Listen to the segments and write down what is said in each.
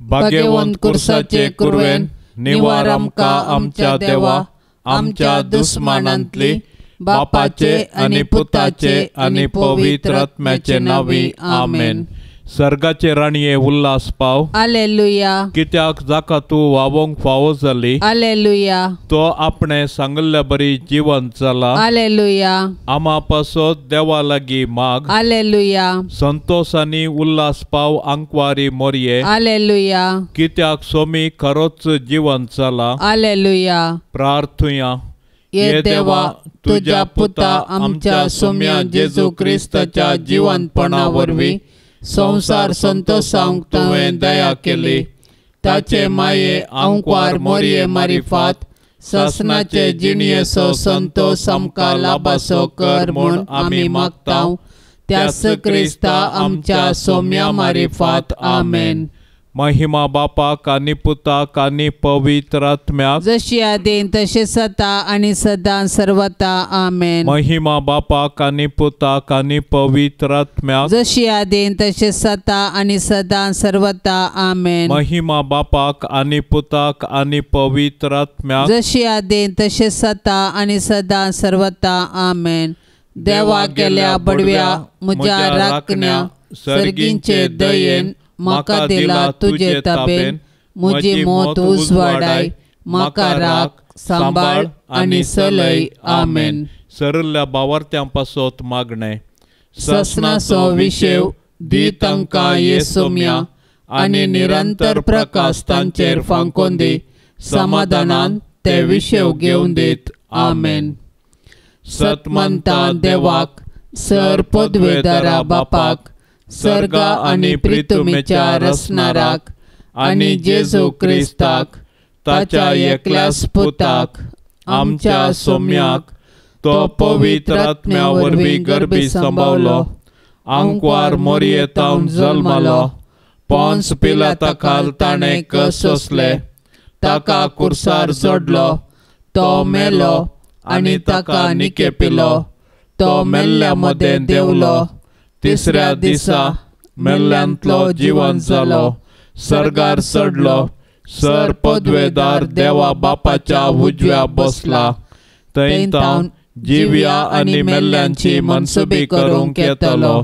भाग्यवंत कुर्साचे कुरवेन निवार आमकां आमच्या देवा आमच्या दुस्मानांतली बापाचे आनी पुताचे आनी पवित्र आत्म्याचे नांवी आमेन. सर्गाचे राणये उल्हास पाव. हालेलुया. कित्याक जाका तूं वावोंक फावो जाली. हालेलुया. तो आपणे सांगिल्ल्या बरी जिवंत जाला. हालेलुया. आमा पासत देवा लागीं माग. हालेलुया. संतोष आनी उल्हास पाव आंकवारी मोरये. हालेलुया. कित्याक सोमी खरोच जिवंत जाला. हालेलुया. प्रार्थुया. ये देवा तुज्या पुता आमच्या सोम्या जेजू क्रिस्ताच्या जिवंतपणा वरवीं संवसार संतोषांक तुवें दया केली. ताचे माये आंकवार मोरये मारिफात सासनाचे जिणयेचो संतोष आमकां लाभासो कर म्हूण आमी मागता त्याच क्रिस्ता आमच्या सोम्या मारिफात. आमेन. महिमा बापाक आनी पुताक आनी पवित्र आत्म्याक, जशी आदीन तशी सता आनी सदां सर्वता. आमेन. महिमा बापाक आनी पुताक आनी पवित्र आत्म्याक, जशी आदीन तशी सता आनी सदां सर्वता. आमेन. महिमा बापाक आनी पुताक आनी पवित्र आत्म्याक, जशी आदीन तशी सता आनी सदां सर्वता. आमेन. देवा गेल्या बडव्या म्हज्या राखण्या सर्गींचे दयेन म्हाका दिला तुजे ताबेन म्हजी मौत उजवाडाय म्हाका राख सांबाळ आनी सलय. आमेन. सरल्या बावार्थ्यां पासत मागणें. ससनाचो विशेव दी तांकां येसोम्या आनी निरंतर प्रकाश तांचेर फांकोन दी. समाधानान ते विशेव घेवन दीत. आमेन. सतमंता देवाक सर पदवेदारा बापाक सर्गा आनी प्रितुमेच्या रसनाराक आनी जेजू क्रिस्ताक ताच्या एकल्याच पुताक आमच्या सोम्याक तो पवित्र आत्म्या वरवीं गर्भी सांबावलो आंकवार मोरयेतावन जल्मलो पोन्स पिलाता खाल ताणें कस सोंसले ताका कुर्सार जोडलो तो मेलो आनी ताका निकेपिलो तो मेल्ल्या मदें देंवलो तिसऱ्या दिसा मेल्ल्यांतलो जिवन जालो सर्गार चडलो सर पदवेदार देवा बापाच्या उजव्या बसला थंय तावन जिव्या आनी मेल्ल्यांची मनसुबी करूंक येतलो.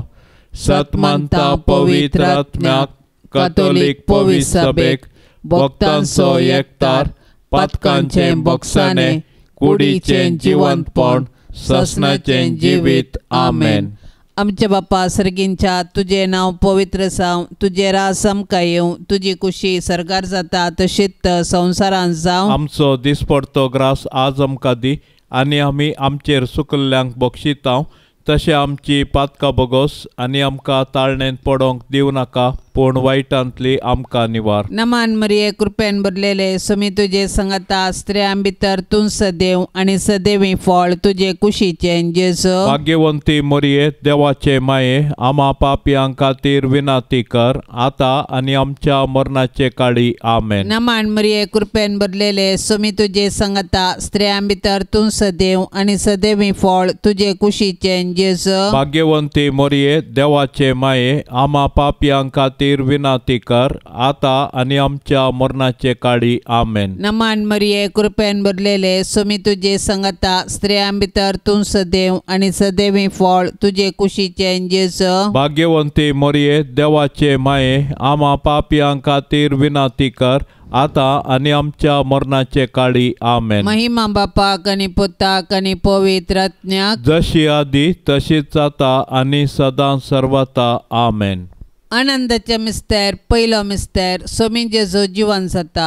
सतमानता पवित्र आत्म्याक कातोलीक पवित्र सभेक भक्तांचो एकतार पातकांचें बोगसाणें कुडीचें जिवंतपण ससनाचें जिवीत. आमेन. आमच्या बापा सर्गींच्या तुजें नांव पवित्र जावं, तुजें राज आमकां येवं, तुजी कुशी सर्गार जाता तशीच संवसारांत जावं. आमचो दिसपडतो ग्रास आज आमकां दी आनी आमी आमचेर सुकल्ल्यांक बक्षितांव तशें आमची पातकां बोगोस आनी आमकां ताळणेंत पडोंक दिवं नाका पूण वायटांतली आमकां निवार. नमान मरिये कृपेन भरलेले सुमी तुजे संगता स्त्रियां भितर तूं सदैव आनी सदैवी फळ तुजे कुशीचें जेजू. भाग्यवंती मरिये देवाचे माये आमा पापयां खातीर विनाती कर आतां आनी आमच्या मरणाचे काळी. आमेन. नमान मरिये कृपेन भरलेले सुमी तुजे संगता स्त्रियां भितर तूं सदैव आनी सदैवी फळ तुजे कुशीचें जेजू. भाग्यवंती मरिये देवाचे माये आमा पापयां खातीर विनाती कर आतां आनी आमच्या मरणाचे काळी. आमेन. नमान मरिये कृपेन भरलेले सुमी तुजे संगता स्त्रियां भितर तूं सदैव आनी सदैवी फळ तुजे कुशीचें जेजू. भाग्यवंती मरिये देवाचे माये आमा पापयां खातीर विनाती कर आतां आनी आमच्या मरणाचे काळी. आमेन. महिमा बापाक आनी पुताक आनी पवित्र आत्म्याक, जशी आदी तशीच आतां आनी सदां सर्वता. आमेन. आनंदाचे मिस्तेर पयलो मिस्तेर सोमी जेजू जिवन जाता.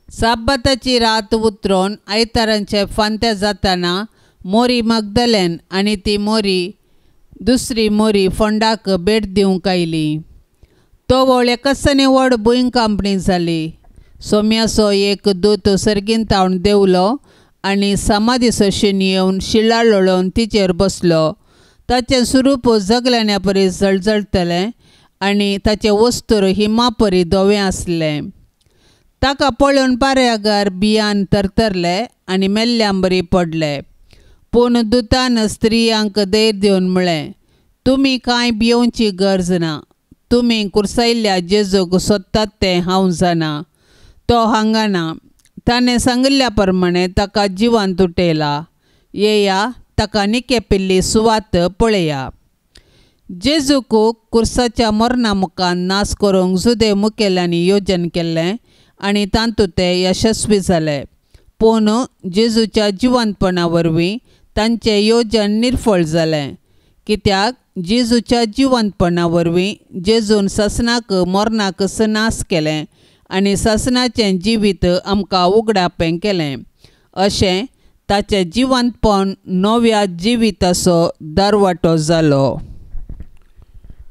साब्बाताची रात उतरून आयतारांचे फांत्या जाताना मोरी मगदलेन आनी ती मोरी दुसरी मोरी फोंडाक भेट दिवंक आयली. तो व्हड एकासानी व्हड भुंयकांपणी जाली. सोम्याचो एक दूत सर्गीन तावन देंवलो आनी समाधीचो शीन येवन शिळा लोळोवन तिचेर बसलो. ताचें स्वरूप जगल्याण्या परी जळजळटलें आनी ताचें वस्तूर हिमा परी धवें आसलें. ताका पळोवन पारयागार बियान तरतरले आनी मेल्ल्यां बरी पडले. पूण दुतान स्त्रियांक धैर्य दिवन म्हळें, तुमी कांय भियोवची गरज ना. तुमी कुर्सायल्ल्या जेजूक सोदतात तें हांव जाणा. तो हांगा ना, ताणें सांगिल्ल्या प्रमाणें ताका जिवान उठयला. येया, ताका निकेपिल्ली सुवात पळया. जेजूक कुर्साच्या मरणा मुखार नाश करूंक जुदेव मुखेल्यांनी योजन केल्लें आनी तातूंत ते यशस्वी जाले. पूण जेजूच्या जिवंतपणा वरवीं तांचें योजन निर्फळ जालें, कित्याक जेजूच्या जिवंतपणा वरवीं जेजून सासणाक मरणाक नाश केलें आनी सासणाचें जिवीत आमकां उगडापें केलें. अशें ताचें जिवंतपण नव्या जिविताचो दरवाटो जालो.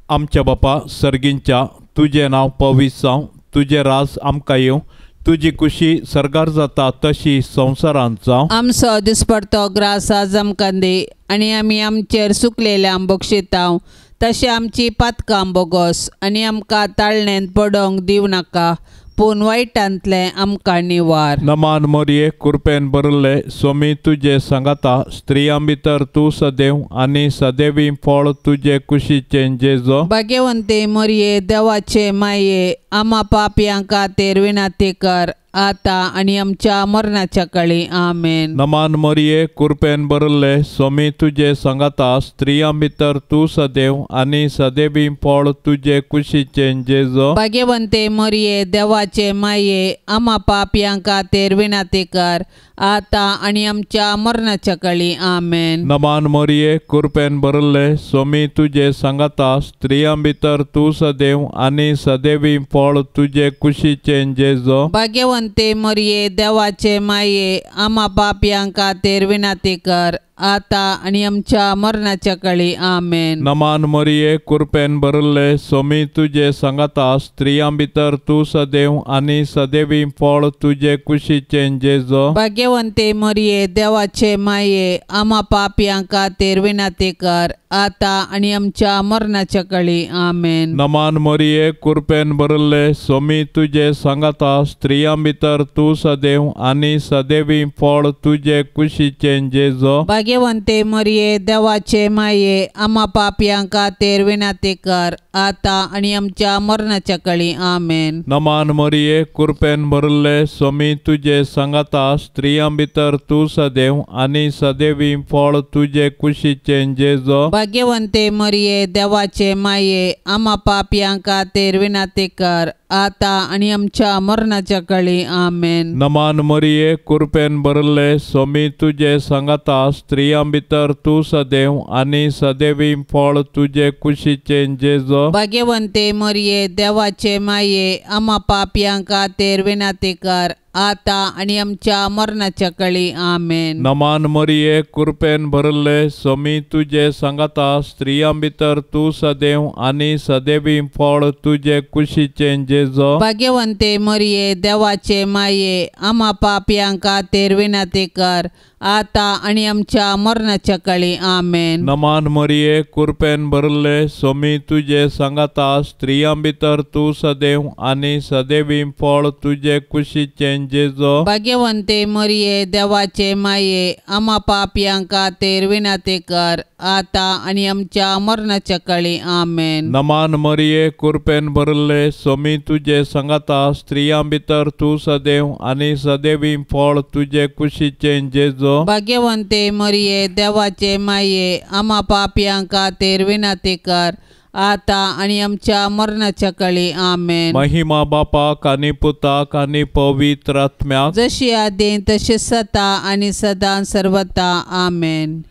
आमच्या बापा सर्गींच्या, तुजें नांव पवित्र जावं, तुजें राज आमकां येवं, तुजी कुशी सर्गार जाता तशी संवसारांत जावं. आमचो दिसपडतो ग्रास आज आमकां दी आनी आमी आमचेर सुकलेल्यांक बक्षितांव तशें आमची पातकां बोगोस आनी आमकां ताळणेंत पडोवंक दिवं नाका, पूण वायटांतलें आमकां निवार. नमान मोरये, कृपेन भरिल्ले, स्वामी तुजे सांगाता, स्त्रियां भितर तूं सदैव आनी सदैवी फळ तुजे कुशीचें जेजो. भाग्यवंते मोरये, देवाचे माये, आमा पापयां खातीर विनंती कर, आतां आनी आमच्या मरणाच्या काळी. आमेन. नमान मोरये, कृपेन भरिल्ले, स्वामी तुजे सांगाता, स्त्रियां भितर तूं सदैव आनी सदैवी फळ तुजे कुशीचें जेजो. भाग्यवंते मोरये, देवाचे माये, आमा पापयां खातीर विनंती कर, आतां आनी आमच्या मरणाच्या काळी. आमेन. नमान मोरये, कृपेन भरिल्ले, स्वामी तुजे सांगाता, स्त्रियां भितर तूं सदैव आनी सदैवी फळ तुजे कुशीचें जेजो. भाग्यवंते मोरये, देवाचे माये, आमा पापयां खातीर विनंती कर, आतां आनी आमच्या मरणाच्या काळी. आमेन. नमान मोरये, कृपेन भरिल्ले, स्वामी तुजे सांगाता, स्त्रियां भितर तूं सदैव आनी सदैवी फळ तुजे कुशीचें जेजो. भाग्यवंते मोरये, देवाचे माये, आमा पापयां खातीर विनंती कर, आतां आनी आमच्या मरणाच्या काळी. आमेन. नमान मोरये, कृपेन भरिल्ले, स्वामी तुजे सांगाता, स्त्रियां भितर तूं सदैव आनी सदैवी फळ तुजे कुशीचें जेजो. भाग्यवंते मोरये, देवाचे माये, आमा पापयां खातीर विनंती कर, आतां आनी आमच्या मरणाच्या काळी. आमेन. नमान मोरये, कृपेन भरिल्ले, स्वामी तुजे सांगाता, स्त्रियां भितर तूं सदैव आनी सदैवी फळ तुजे कुशीचें जेजो. भाग्यवंते मोरये, देवाचे माये, आमा पापयां खातीर विनंती कर, आतां आनी आमच्या मरणाच्या काळी. आमेन. नमान मोरये, कृपेन भरिल्ले, स्वामी तुजे सांगाता, स्त्रियां भितर तूं सदैव आनी सदैवी फळ तुजे कुशीचें जेजो. भाग्यवंते मोरये, देवाचे माये, आमा पापयां खातीर विनंती कर, आतां आनी आमच्या मरणाच्या काळी. आमेन. नमान मोरये, कृपेन भरिल्ले, स्वामी तुजे सांगाता, स्त्रियां भितर तूं सदैव आनी सदैवी फळ तुजे कुशीचें जेजो. भाग्यवंते मोरये, देवाचे माये, आमा पापयां खातीर विनंती कर, आतां आनी आमच्या मरणाच्या काळी. आमेन. नमान मोरये, कृपेन भरिल्ले, स्वामी तुजे सांगाता, स्त्रियां भितर तूं सदैव आनी सदैवी फळ तुजे कुशीचें जेजो. भाग्यवंते मोरये, देवाचे माये, आमा पापयां खातीर विनंती कर, आतां आनी आमच्या मरणाच्या काळी. आमेन. नमान मोरये, कृपेन भरिल्ले, स्वामी तुजे सांगाता, स्त्रियां भितर तूं सदैव आनी सदैवी फळ तुजे कुशीचें जेजो. भाग्यवंते मोरये, देवाचे माये, आमा पापयां खातीर विनंती कर, आतां आनी आमच्या मरणाच्या काळी. आमेन. महिमा बापाक आनी पुताक आनी पवित्र आत्म्याक, जशी आदीं तशी सता आनी सदां सर्वता. आमेन.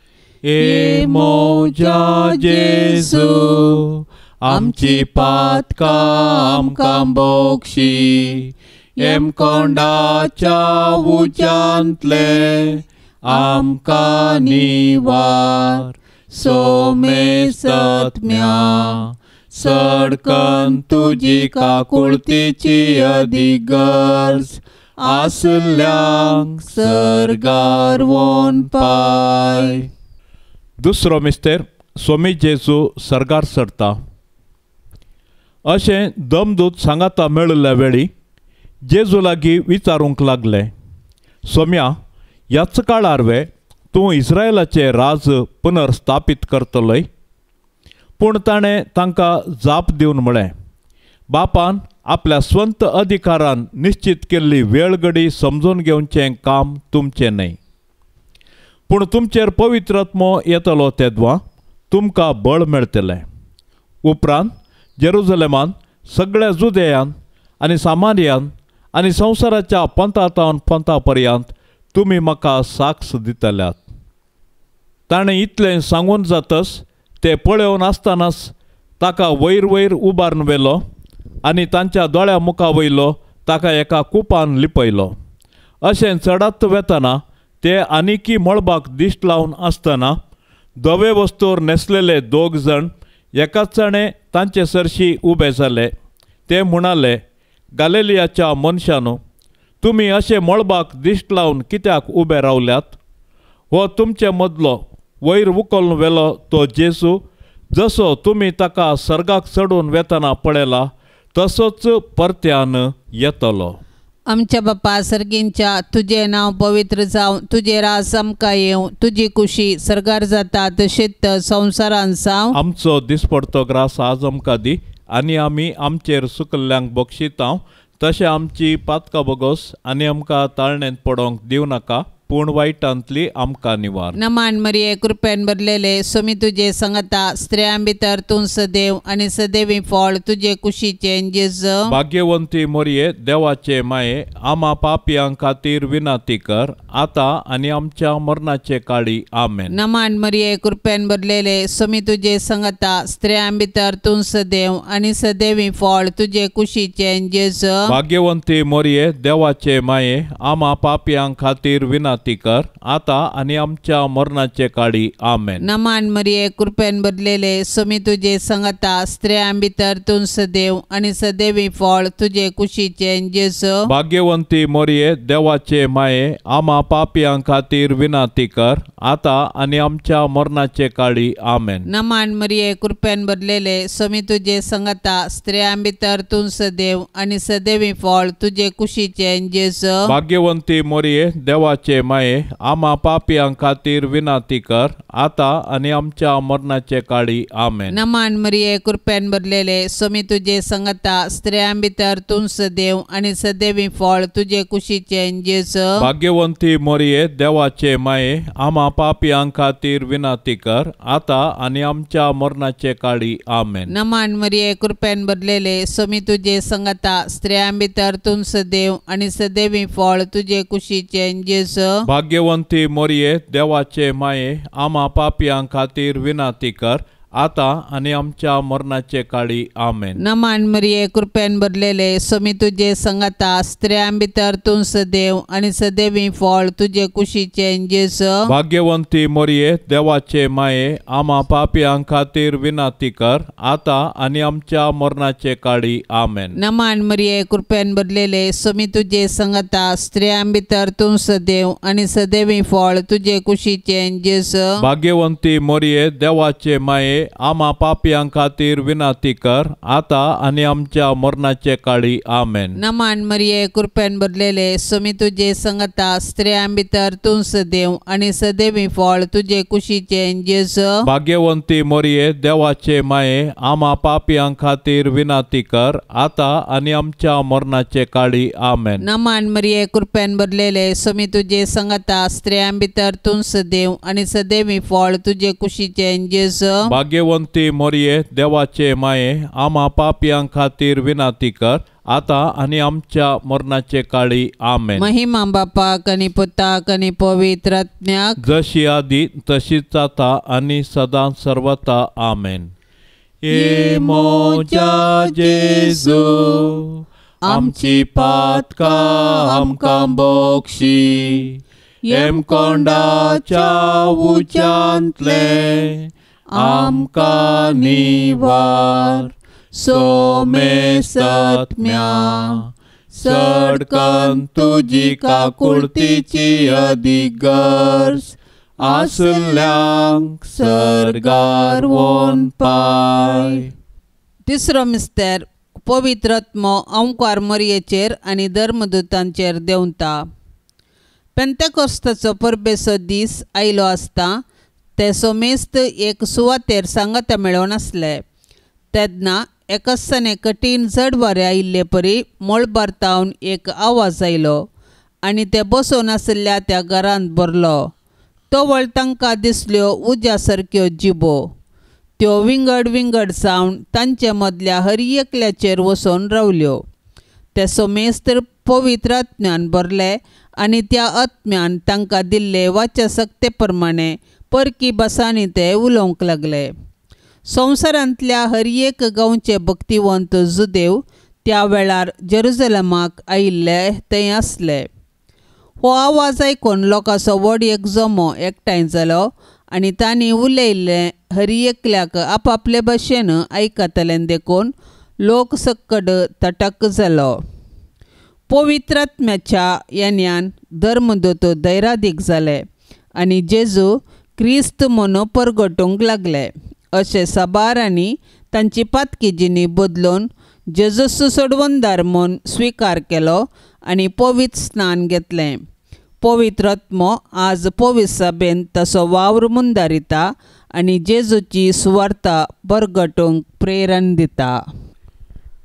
ए मोजा जेजू, आमची पातकां आमकां बोक्षी, येमकोंडाच्या उज्यांतले आमकां निवार, सोमेसत्म्या सडकन तुजी काकुळतीची अधिगर्ज आसल्यांक सर्गार वोन पाय. दुसरो मिस्तेर, स्वामी जेजू सर्गार सरता. अशें दमदूत सांगाता मेळिल्ल्या वेळी जेजू लागीं विचारूंक लागले, सोम्या, ह्याच काळार वे तूं इस्रायलाचें राज पुनर्स्थापीत करतलोय? पूण ताणें तांकां जाप दिवन म्हळें, बापान आपल्या स्वंत अधिकारान निश्चित केल्ली वेळगडी समजून घेवचें काम तुमचें न्हय, पूण तुमचेर पवित्र आत्मो येतलो तेदवा तुमकां बळ मेळटलें. उपरांत जेरुजलेमान, सगळ्या जुदेयान आनी सामारियान आनी संवसाराच्या पंथातावन पंथा पर्यंत तुमी म्हाका साक्ष दितल्यात. ताणें इतलें सांगून जातच ते पळोवन आसतनाच ताका वयर वयर उबारून व्हेलो आनी तांच्या दोळ्या मुखा वयलो ताका एका कुपान लिपयलो. अशें चडात वेतना ते आनिकी मळबाक दिश्ट लावन आसतना धवे वस्तूर न्हेसलेले दोग जाण एकाच जाणे तांचे सरशी उबे जाले. ते म्हणाले, गालेलियाच्या मनशानू, तुमी अशें मळबाक दिश्ट लावन कित्याक उबे रावल्यात? हो तुमचे मदलो वयर उखलून व्हेलो तो जेजू, जसो तुमी ताका सर्गाक चडून वेतना पळयला तसोच परत्यान येतलो. आमच्या बापा सर्गींच्या, तुजें नांव पवित्र जावं, तुजें राज आमकां येवं, तुजी कुशी सर्गार जाता तशीच संवसारान जावं. आमचो दिसपडतो ग्रास आज आमकां दी आनी आमी आमचेर सुकल्ल्यांक बक्षितांव तशें आमची पातकां बोगोस आनी आमकां ताळणेंत पडोंक दिवं नाका, पूण वायटांतली आमकां निवार. नमान मरिये, कृपेन भरलेले, स्वामी तुजे संगता, स्त्रियां भितर तूं सदैव आनी सदैवी फळ तुजे कुशीचें जेजू. भाग्यवंती मरिये, देवाचे माये, आमा पापयां खातीर विनंती कर आतां आनी आमच्या मरणाचे काळी. आमेन. नमान मरिये, कृपेन भरलेले, स्वामी तुजे संगता, स्त्रियां भितर तूं सदैव आनी सदैवी फळ तुजे कुशीचें जेजू. भाग्यवंती मरिये, देवाचे माये, आमा पापयां खातीर विनंती कर आतां आनी आमच्या मरणाचे काळी. आमेन. नमान मरिये, कृपेन भरलेले, स्वामी तुजे संगता, स्त्रियां भितर तूं सदैव आनी सदैवी फळ तुजे कुशीचें जेजू. भाग्यवंती मरिये, देवाचे माये, आमा पापयां खातीर विनंती कर आतां आनी आमच्या मरणाचे काळी. आमेन. नमान मरिये, कृपेन भरलेले, स्वामी तुजे संगता, स्त्रियां भितर तूं सदैव आनी सदैवी फळ तुजे कुशीचें जेजू. भाग्यवंती मरिये, देवाचे माये, आमा पापयां खातीर विनंती कर आतां आनी आमच्या मरणाचे काळी. आमेन. नमान मरिये, कृपेन भरलेले, स्वामी तुजे संगता, स्त्रियां भितर तूं सदैव आनी सदैवी फळ तुजे कुशीचें जेजू. भाग्यवंती मरिये, देवाचे माये, आमा पापयां खातीर विनंती कर आतां आनी आमच्या मरणाचे काळी. आमेन. नमान मरिये, कृपेन भरलेले, स्वामी तुजे संगता, स्त्रियां भितर तूं सदैव आनी सदैवी फळ तुजे कुशीचें जेजू. भाग्यवंती मरिये, देवाचे माये, आमा पापयां खातीर विनंती कर आतां आनी आमच्या मरणाचे काळी. आमेन. नमान मरिये, कृपेन भरलेले, स्वामी तुजे संगता, स्त्रियां भितर तूं सदैव आनी सदैवी फळ तुजे कुशीचें जेजू. भाग्यवंती मरिये, देवाचे माये, आमा पापयां खातीर विनंती कर आतां आनी आमच्या मरणाचे काळी. आमेन. नमान मरिये, कृपेन भरलेले, स्वामी तुजे संगता, स्त्रियां भितर तूं सदैव आनी सदैवी फळ तुजे कुशीचें जेजू. भाग्यवंती मरिये, देवाचे माये, आमा पापयां खातीर विनंती कर आतां आनी आमच्या मरणाचे काळी. आमेन. नमान मरिये, कृपेन भरलेले, स्वामी तुजे संगता, स्त्रियां भितर तूं सदैव आनी सदैवी फळ तुजे कुशीचें जेजू. भाग्यवंती मरिये, देवाचे माये, आमा पापयां खातीर विनंती कर आतां आनी आमच्या मरणाचे काळी. आमेन. नमान मरिये, कृपेन भरलेले, स्वामी तुजे संगता, स्त्रियां भितर तूं सदैव आनी सदैवी फळ तुजे कुशीचें जेजू. भाग्यवंती मरिये, देवाचे माये, आमा पापयां खातीर विनंती कर आतां आनी आमच्या मरणाचे काळी. आमेन. महिमा बापाक आनी पुताक आनी पवित्र आत्म्याक, जशी आदी तशीच आतां आनी सदां सर्वता. आमेन. ए म्हज्या जेजू, आमची पातकां आमकां बक्षी, हेमकोंडाच्या उच्यांतलें आमकां निवार, सोमेसत्म्या सडकन तुजी काकुळतीची अदीक गरज आसल्यांक सर्गार वोन पाय. तिसरो मिस्तेर, पवित्र आत्मो अंकार मरियेचेर आनी धर्मदूतांचेर देंवता. पेंतेकोस्ताचो परबेचो दीस आयलो आसता ते सोमेस्त एक सुवातेर सांगाता मेळोवन आसले. तेन्ना एकसने कठीण जड वारें आयिल्ले परी मळबार तावन एक आवाज आयलो आनी ते बसून आशिल्ल्या त्या घरांत भरलो. तवळ तांकां दिसल्यो उज्या सारक्यो जिबो, त्यो विंगड विंगड जावन तांचे मदल्या हर एकल्याचेर वचून रावल्यो. ते सोमेस्त पवित्र आत्म्यान भरले आनी त्या आत्म्यान तांकां दिल्ले वाच्या सक्ते प्रमाणे परकी भासांनी ते उलोवंक लागले. संवसारांतल्या हर एक गांवचे भक्तिवंत जुदेव त्या वेळार जेरुजलमाक आयिल्ले थंय आसले. हो आवाज आयकून लोकांचो व्हड एक जमो एकठांय जालो आनी तांणी उलयल्लें हर एकल्याक आपापले भाशेन आयकतलें देखून लोक सक्कड तटक जालो. पवित्र आत्म्याच्या येण्यान धर्मदूत धैरादीक जाले आनी जेजू क्रिस्त म्हूण परगटूंक लागले. अशें साबारांनी तांची पातकी जिणी बदलून जेजूचो सोडवणदार म्हूण स्विकार केलो आनी पवित्र स्नान घेतलें. पवित्र आत्मो आज पवित्र सभेन तसो वावर मुंदारिता आनी जेजूची सुवार्ता परगटूंक प्रेरण दिता.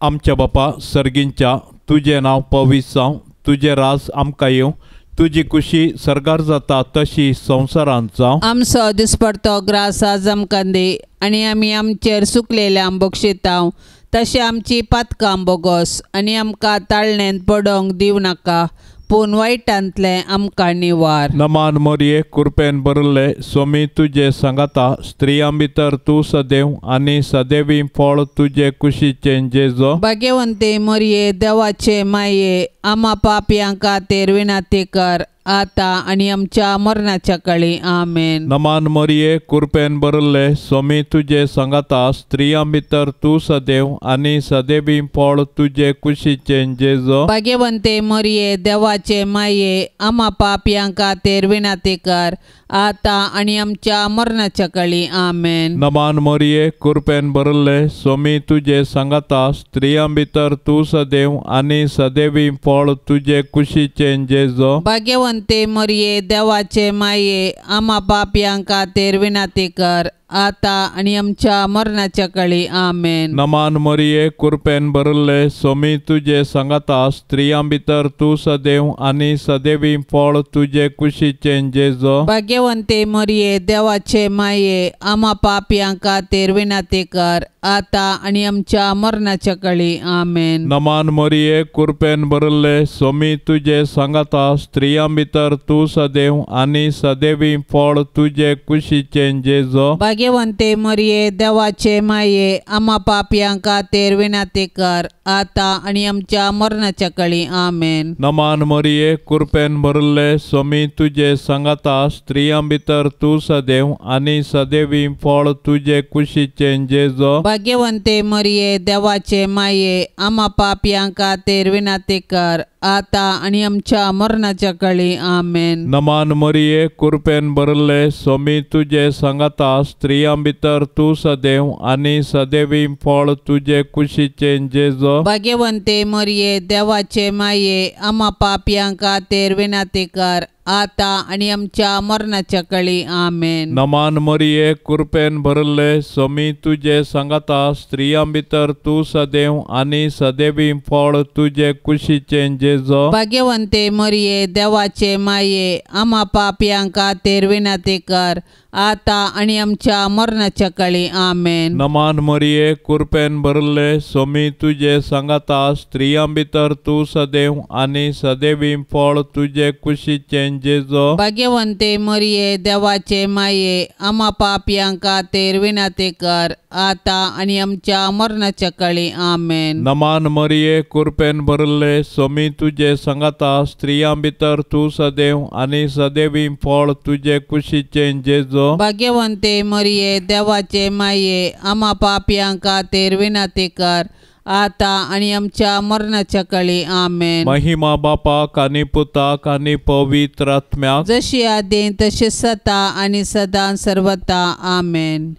आमच्या बापा सर्गींच्या, तुजें नांव पवित्र जावं, तुजें राज आमकां येवं, तुजी कुशी सर्गार जाता तशी संवसारांत जावं. आमचो दिसपडतो ग्रास आज आमकां दी आनी आमी आमचेर सुकलेल्या बक्षितांव तशें आमची पातकां बोगोस आनी आमकां ताळणेंत पडोवंक दिवं नाका, पूण वायटांतलें आमकां निवार. नमान मोरये, कृपेन भरिल्ले, स्वामी तुजे सांगाता, स्त्रियां भितर तूं सदैव आनी सदैवी फळ तुजे कुशीचें जेजो. भाग्यवंते मोरये, देवाचे माये, आमा पापयां खातीर विनंती कर आता आनी आमच्या मरणाच्या काळी. आमेन. नमान मोरये, कृपेन भरिल्ले, स्वामी तुजे सांगाता, स्त्रियां भितर तूं सदैव आनी सदैवी फळ तुजे कुशीचें जेजो. भाग्यवंते मोरये, देवाचे माये, आमा पापयां खातीर विनंती कर आता आनी आमच्या मरणाच्या काळी. आमेन. नमान मोरये, कृपेन भरिल्ले, स्वामी तुजे सांगाता, स्त्रियां भितर तूं सदैव आनी सदैवी फळ तुजे कुशीचें जेजो. भाग्यवंते मोरये, देवाचे माये, आमा पापयां खातीर विनंती कर आता आनी आमच्या मरणाच्या काळी. आमेन. नमान मोरये, कृपेन भरिल्ले, स्वामी तुजे सांगाता, स्त्रियां भितर तूं सदैव आनी सदैवी फळ तुजे कुशीचें जेजो. भाग्यवंते मोरये, देवाचे माये, आमा पापयां खातीर विनंती कर आता आनी आमच्या मरणाच्या काळी. आमेन. नमान मोरये, कृपेन भरिल्ले, स्वामी तुजे सांगाता, स्त्रियां भितर तूं सदैव आनी सदैवी फळ तुजे कुशीचें जेजो. भाग्यवंते मोरये, देवाचे माये, आमा पापयां खातीर विनंती कर आता आनी आमच्या मरणाच्या काळी. आमेन. नमान मोरये, कृपेन भरिल्ले, स्वामी तुजे सांगाता, स्त्रियां भितर तूं सदैव आनी सदैवी फळ तुजे कुशीचें जेजो. भाग्यवंते मोरये, देवाचे माये, आमा पापयां खातीर विनंती कर आता आनी आमच्या मरणाच्या काळी. आमेन. नमान मोरये, कृपेन भरिल्ले, स्वामी तुजे सांगाता, स्त्रियां भितर तूं सदैव आनी सदैवी फळ तुजे कुशीचें जेजो. भाग्यवंते मोरये, देवाचे माये, आमा पापयां खातीर विनंती कर आता आनी आमच्या मरणाच्या काळी. आमेन. नमान मोरये, कृपेन भरिल्ले, स्वामी तुजे सांगाता, स्त्रियां भितर तूं सदैव आनी सदैवी फळ तुजे कुशीचें जेजो. भाग्यवंते मोरये, देवाचे माये, आमा पापयां खातीर विनंती कर आता आनी आमच्या मरणाच्या काळी. आमेन. नमान मोरये, कृपेन भरिल्ले, स्वामी तुजे सांगाता, स्त्रियां भितर तूं सदैव आनी सदैवी फळ तुजे कुशीचें जेजो. भाग्यवंते मोरये, देवाचे माये, आमा पापयां खातीर विनंती कर आता आनी आमच्या मरणाच्या काळी. आमेन. नमान मोरये, कृपेन भरिल्ले, स्वामी तुजे सांगाता, स्त्रियां भितर तूं सदैव आनी सदैवी फळ तुजे कुशीचें जेजो. भाग्यवंते मोरये, देवाचे माये, आमा पापयां खातीर विनंती कर आता आनी आमच्या मरणाच्या काळी. आमेन. महिमा बापाक आनी पुताक आनी पवित्र आत्म्याक, जशी आदीं तशी सदा आनी सदां सर्वता. आमेन.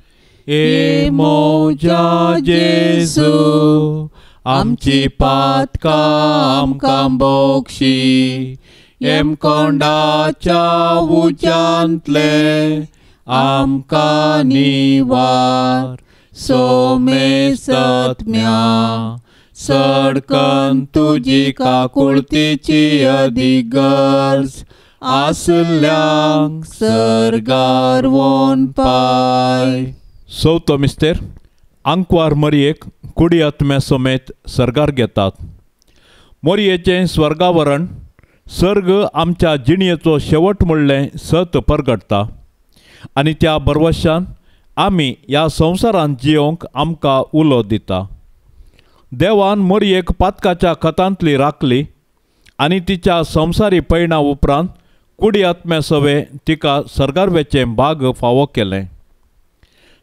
ए म्हज्या जेजू, आमची पातकां आमकां बोगशी, येमकोंडाच्या उज्यांतले आमकां निवार, सोमेसत्म्या सडकन तुजी काकुळतीची अदीक गरज आसल्यांक सर्गार वोन पाय. चवथो मिस्तेर आंकवार मरयेक कुडी आत्म्या समेत सर्गार घेतात. मोरयेचें स्वर्गावरण सर्ग आमच्या जिणयेचो शेवट म्हणलें सत परगटता आनी त्या बरवशान आमी ह्या संवसारांत जियोंक आमकां उलो दिता. देवान मोरयेक पातकाच्या खतांतली राखली आनी तिच्या संवसारी पयणा उपरांत कुडी आत्म्या सवे तिका सर्गार वेचें भाग फावो केलें.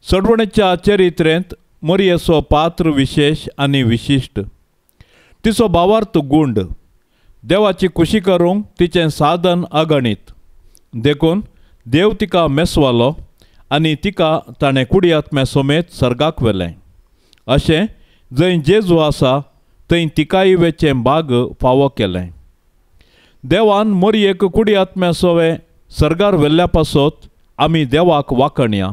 सडवणेच्या चरित्रेंत मोरयेचो पात्र विशेश आनी विशिश्ट. तिचो भावार्थ गुंड, देवाची खुशी करूंक तिचें साधन अगणीत. देखून देव तिका मेसवालो आनी तिका ताणें कुडी आत्म्या समेत सर्गाक व्हेलें. अशें जंय जेजू आसा थंय तिकाय वेचें भाग फावो केलें. देवान मोरयेक कुडी आत्म्या सवे सर्गार व्हेल्ल्या पासत आमी देवाक वाखणया.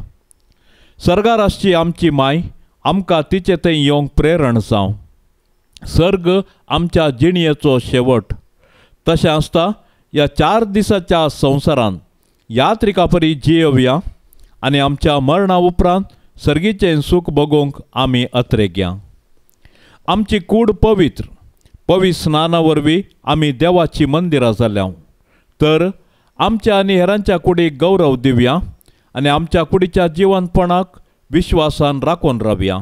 सर्गार आसची आमची माय आमकां तिचे थंय येवंक प्रेरण जावं. सर्ग आमच्या जिणयेचो शेवट. तशें आसता ह्या 4 दिसाच्या संवसारांत यात्रिका परी जियोवया आनी आमच्या मरणा उपरांत सर्गीचें सूख भोगूंक आमी अत्रेग्या. आमची कूड पवित्र पवित्र स्नाना वरवीं आमी देवाची मंदिरां जाल्या. तर आमच्या आनी हेरांच्या कुडीक गौरव दिवया आनी आमच्या कुडीच्या जिवनपणाक विश्वासान राखून रावया.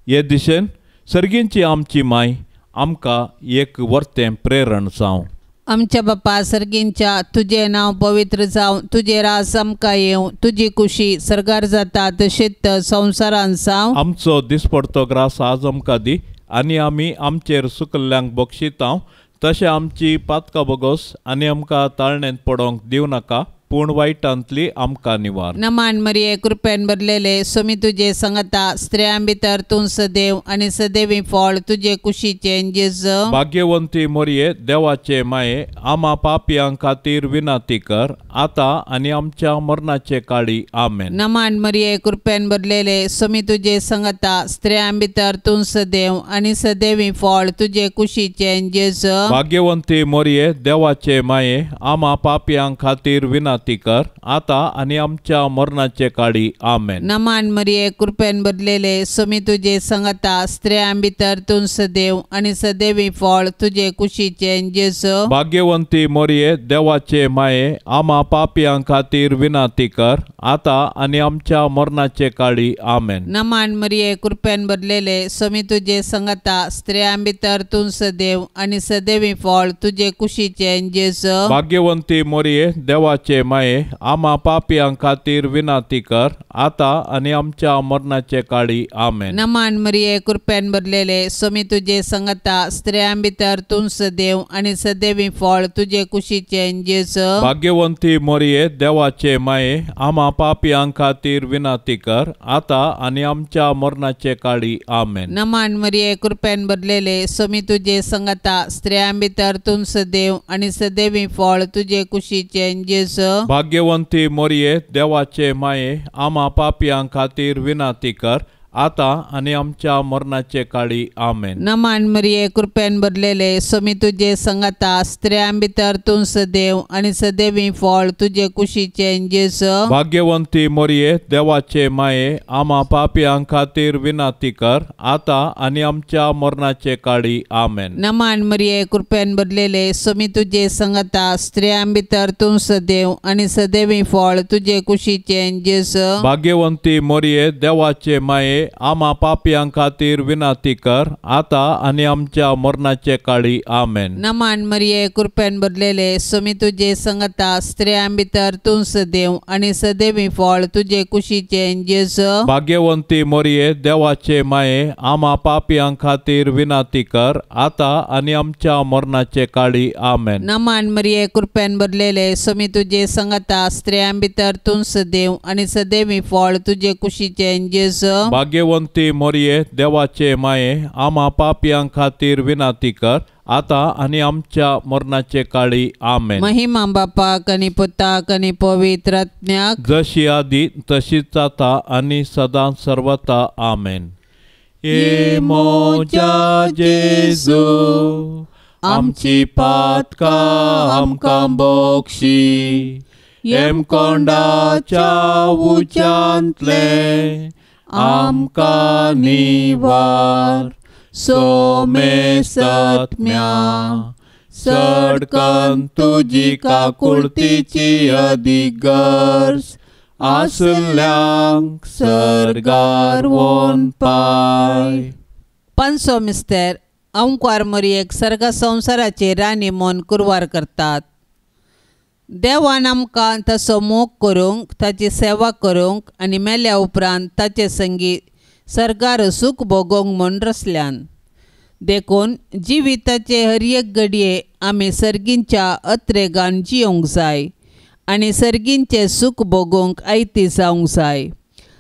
हे दिशेन सर्गींची आमची माय आमकां एक वर्तें प्रेरण जावं. आमच्या बापा सर्गींच्या तुजें नांव पवित्र जावं, तुजें राज आमकां येवं, तुजी खुशी सर्गार जाता तशीच संवसारांत जावं. आमचो दिसपडतो ग्रास आज आमकां दी आनी आमी आमचेर सुकल्ल्यांक बक्षितांव तशें आमची पातकां बोगोस आनी आमकां ताळणेंत पडोंक दिवं नाका, पूण वायटांतली आमकां निवार. नमान मरिये कृपेन भरलेले सोमी तुजे संगता, स्त्रियां भितर तूं सदैव आनी सदैवी फळ तुजे कुशीचें जेजू. भाग्यवंती मरिये देवाचे माये आमा पापयां खातीर विनंती कर आतां आनी आमच्या मरणाचे काळी. आमेन. नमान मरिये कृपेन भरलेले सोमी तुजे संगता, स्त्रियां भितर तूं सदैव आनी सदैवी फळ तुजे कुशीचें जेजू. भाग्यवंती मरिये देवाचे माये आमा पापयां खातीर विनंती कर आतां आनी आमच्या मरणाचे काळी. आमेन. नमान मरिये कृपेन भरलेले सोमी तुजे संगता, स्त्रियां भितर तूं सदैव आनी सदैवी फळ तुजे कुशीचें जेजू. भाग्यवंती मरिये देवाचे माये आमा पापयां खातीर विनंती कर आतां आनी आमच्या मरणाचे काळी. आमेन. नमान मरिये कृपेन भरलेले सोमी तुजे संगता, स्त्रियां भितर तूं सदैव आनी सदैवी फळ तुजे कुशीचें जेजू. भाग्यवंती मरिये देवाचे माये आमा पापयां खातीर विनंती कर आतां आनी आमच्या मरणाचे काळी. आमेन. नमान मरिये कृपेन भरलेले सोमी तुजे संगता, स्त्रियां भितर तूं सदैव आनी सदैवी फळ तुजे कुशीचें जेजू. भाग्यवंती मरिये देवाचे माये आमा पापयां खातीर विनंती कर आतां आनी आमच्या मरणाचे काळी. आमेन. नमान मरिये कृपेन भरलेले सोमी तुजे संगता, स्त्रियां भितर तूं सदैव आनी सदैवी फळ तुजे कुशीचें जेजू. भाग्यवंती मरिये देवाचे माये आमा पापयां खातीर विनंती कर आतां आनी आमच्या मरणाचे काळी. आमेन. नमान मरिये कृपेन भरलेले सोमी तुजे संगता, स्त्रियां भितर तूं सदैव आनी सदैवी फळ तुजे कुशीचें जेजू. भाग्यवंती मरिये देवाचे माये आमा पापयां खातीर विनंती कर आतां आनी आमच्या मरणाचे काळी. आमेन. नमान मरिये कृपेन भरलेले सोमी तुजे संगता, स्त्रियां भितर तूं सदैव आनी सदैवी फळ तुजे कुशीचें जेजू. भाग्यवंती मरिये देवाचे माये आमा पापयां खातीर विनंती कर आतां आनी आमच्या मरणाचे काळी. आमेन. नमान मरिये कृपेन भरलेले सोमी तुजे संगता, स्त्रियां भितर तूं सदैव आनी सदैवी फळ तुजे कुशीचें जेजू. भाग्यवंती मरिये देवाचे माये आमा पापयां खातीर विनंती कर आतां आनी आमच्या मरणाचे काळी. आमेन. नमान मरिये कृपेन भरलेले सोमी तुजे संगता, स्त्रियां भितर तूं सदैव आनी सदैवी फळ तुजे कुशीचें जेजू. भाग्यवंती मरिये देवाचे माये आमा पापयां खातीर विनंती कर आतां आनी आमच्या मरणाचे काळी. आमेन. महिमा बापाक आनी पुताक आनी पवित्र आत्म्याक, जशी आदी तशीच आतां आनी सदां सर्वता. आमेन. ये मोज्या जेजू आमची पातकां आमकां बक्षी, हेमकोंडाच्या उच्यांतलें आमकां निवार. सोमेसत्म्या सडकन तुजी काकुळतीची अदीक गरज आसल्यांक सर्गार वोन पाय. पांचसो मिस्तेर अंकुर मोरयेक सर्ग संवसाराचे राणी म्हूण कुरवार करतात. देवान आमकां तसो मोग करूंक, ताची सेवा करूंक आनी मेल्या उपरांत ताचे संगीत सर्गार सूख भोगोवंक म्हूण रचल्यान. देखून जिविताचे हर एक घडये आमी सर्गींच्या अत्रेगान जियोंक जाय आनी सर्गींचें सूख भोगोवंक आयती जावंक जाय.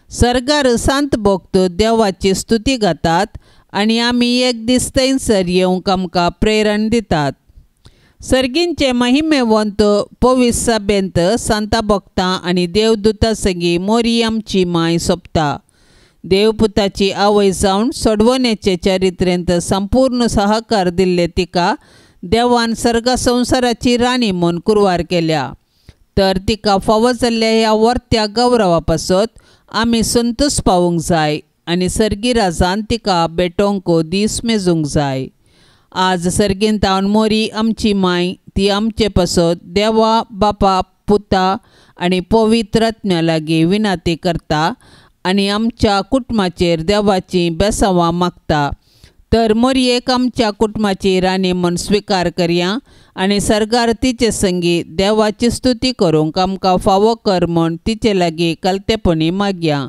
सर्गार सांत भक्त देवाची स्तुती गातात आनी आमी एक दीस थंयसर येवंक आमकां प्रेरण दितात. सर्गींचे महिमेवंत पवित्र सभेंत सांता भक्तां आनी देवदूता संगी मोरी आमची माय सोंपता. देवपुताची आवय जावन सोडवणेचे चरित्रेंत संपूर्ण सहकार दिल्ले तिका देवान सर्ग संवसाराची राणी म्हूण कुरवार केल्या. तर तिका फावो जाल्ल्या ह्या वर्त्या गौरवा पासत आमी संतोश पावूंक जाय आनी सर्गी राजान तिका भेटोवंक दीस मेजूंक जाय. आज सर्गींतावन मोरी आमची माय ती आमचे पासत देवा बापा पुता आनी पवित्र आत्म्या लागीं विनंती करता आनी आमच्या कुटुंबाचेर देवाची बेसांवां मागता. तर मोरयेक आमच्या कुटुंबाची राणी म्हूण स्विकार करया आनी सर्गार तिचे संगी देवाची स्तुती करूंक आमकां फावो कर म्हूण तिचे लागीं कलतेपणी मागया.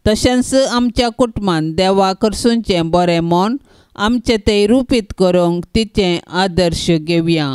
तशेंच आमच्या कुटुंबान देवा करसूनचें बरें म्हूण आमचें तें रुपीत करूंक तिचें आदर्श घेवया.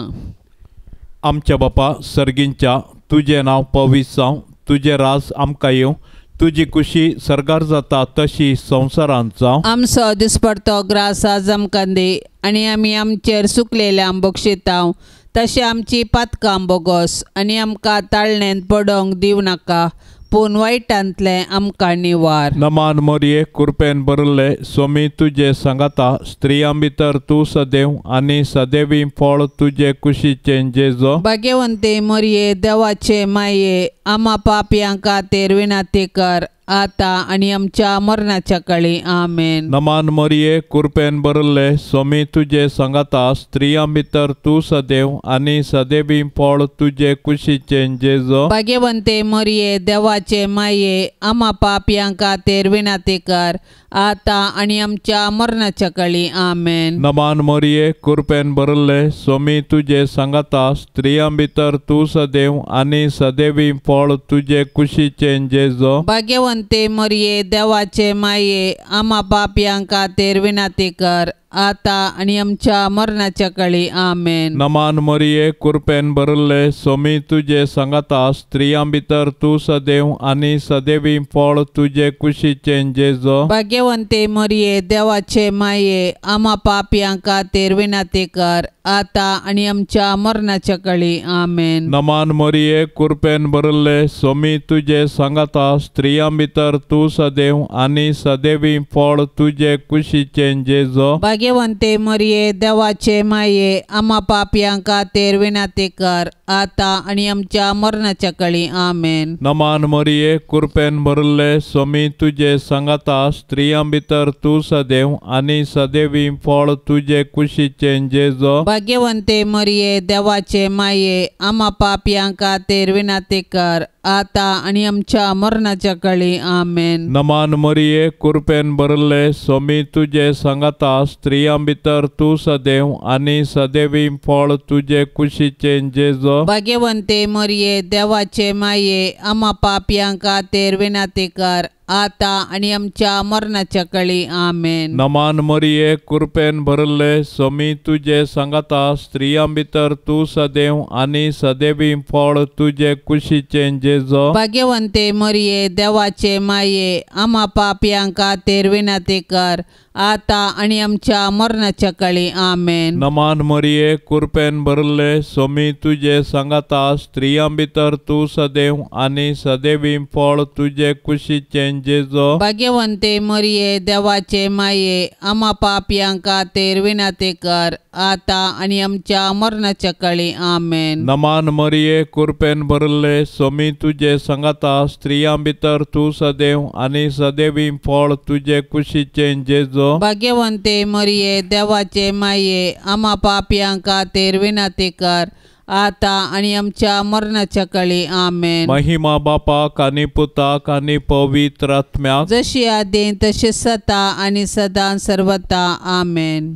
आमच्या बापा सर्गींच्या, तुजें नांव पवित्र जावं, तुजें राज आमकां येवं, तुजी कुशी सर्गार जाता तशी संवसारांत जावं. आमचो दिसपडतो ग्रास आज आमकां दी आनी आमी आमचेर सुकलेल्या बक्षितांव तशें आमची पातकां बोगोस आनी आमकां ताळणेंत पडोवंक दिवं नाका, पूण वायटांतलें आमकां निवार. नमान मोरये, कृपेन भरिल्ले, स्वामी तुजे सांगाता, स्त्रियां भितर तूं सदैव आनी सदैवी फळ तुजे कुशीचें जेजो. भाग्यवंती मोरये, देवाचे माये, आमा पापयां खातीर विनंती कर आतां आनी आमच्या मरणाच्या काळी. आमेन. नमान मोरये, कृपेन भरिल्ले, स्वामी तुजे सांगाता, स्त्रियां भितर तूं सदैव आनी सदैवी फळ तुजे कुशीचें जेजो. भाग्यवंती मोरये, देवाचे माये, आमा पापयां खातीर विनंती कर आतां आनी आमच्या मरणाच्या काळी. आमेन. नमान मोरये, कृपेन भरिल्ले, स्वामी तुजे सांगाता, स्त्रियां भितर तूं सदैव आनी सदैवी फळ तुजे कुशीचें जेजो. भाग्यवंती मोरये, देवाचे माये, आमा पापयां खातीर विनंती कर आतां आनी आमच्या मरणाच्या काळी. आमेन. नमान मोरये, कृपेन भरिल्ले, स्वामी तुजे सांगाता, स्त्रियां भितर तूं सदैव आनी सदैवी फळ तुजे कुशीचें जेजो. भाग्यवंती मोरये, देवाचे माये, आमा पापयां खातीर विनंती कर आतां आनी आमच्या मरणाच्या काळी. आमेन. नमान मोरये, कृपेन भरिल्ले, स्वामी तुजे सांगाता, स्त्रियां भितर तूं सदैव आनी सदैवी फळ तुजे कुशीचें जेजो. भाग्यवंती मोरये, देवाचे माये, आमा पापयां खातीर विनंती कर आतां आनी आमच्या मरणाच्या काळी. आमेन. नमान मोरये, कृपेन भरिल्ले, स्वामी तुजे सांगाता, स्त्रियां भितर तूं सदैव आनी सदैवी फळ तुजे कुशीचें जेजो. भाग्यवंती मोरये, देवाचे माये, आमा पापयां खातीर विनंती कर आतां आनी आमच्या मरणाच्या काळी. आमेन. नमान मोरये, कृपेन भरिल्ले, स्वामी तुजे सांगाता, स्त्रियां भितर तूं सदैव आनी सदैवी फळ तुजे कुशीचें जेजो. भाग्यवंती मोरये, देवाचे माये, आमा पापयां खातीर विनंती कर आतां आनी आमच्या मरणाच्या काळी. आमेन. नमान मोरये, कृपेन भरिल्ले, स्वामी तुजे सांगाता, स्त्रियां भितर तूं सदैव आनी सदैवी फळ तुजे कुशीचें जेजो. भाग्यवंती मोरये, देवाचे माये, आमा पापयां खातीर विनंती कर आतां आनी आमच्या मरणाच्या काळी आमेन. नमान मरिये कुरपेन भरले सोमी तुजे सांगाता स्त्रियां भितर तूं सदैव आनी सदैवी फळ तुजे कुशीचें जेजो. भाग्यवंते मरिये देवाचे माये आमा पापयां खातीर विनंती कर आतां आनी आमच्या मरणाच्या काळी आमेन. नमान मरिये कुरपेन भरले सोमी तुजे सांगाता स्त्रियां भितर तूं सदैव आनी सदैवी फळ तुजे कुशीचें जेजो. भाग्यवंते मरिये देवाचे माये आमा पापयां खातीर विनंती कर आतां आनी आमच्या मरणाच्या काळी आमेन. महिमा बापाक आनी पुताक आनी पवित्र आत्म्याक जशी आदीं तशी सदा आनी सदां सर्वता आमेन.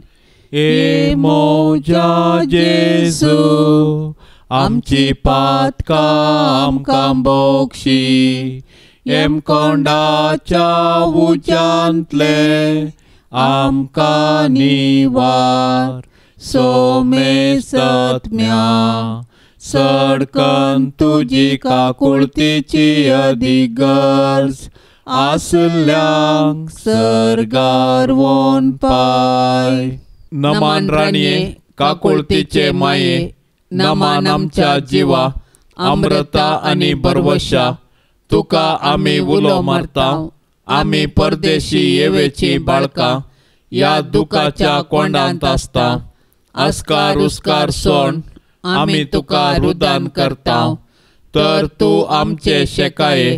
ए मोजा जेजू आमची पातकां आमकां बोक्षी एमकोंडाच्या उज्यांतले आमकां निवार सोमेसत्म्या सडकन तुजी काकुळतीची अधिगर्ज आसल्यांक सर्गार वोन पाय. नमान राणये काकुळतीचे माये नमान आमच्या जिवा अमृता आनी बरवशा तुका आमी उलो मारता आमी परदेशी येवेची बाळकां ह्या दुखाच्या कोंडांत आसता आस्कार उस्कार सोण आमी तुका रुदान करता तर तूं आमचे शेकाये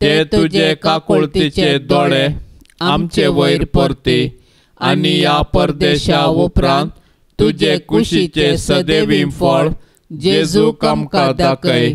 ते तुजे काकुळतीचे दोळे आमचे वयर परती आनी ह्या परदेशा उपरांत तुजे कुशीचे सदैवी फळ जेजूक आमकां दाखय.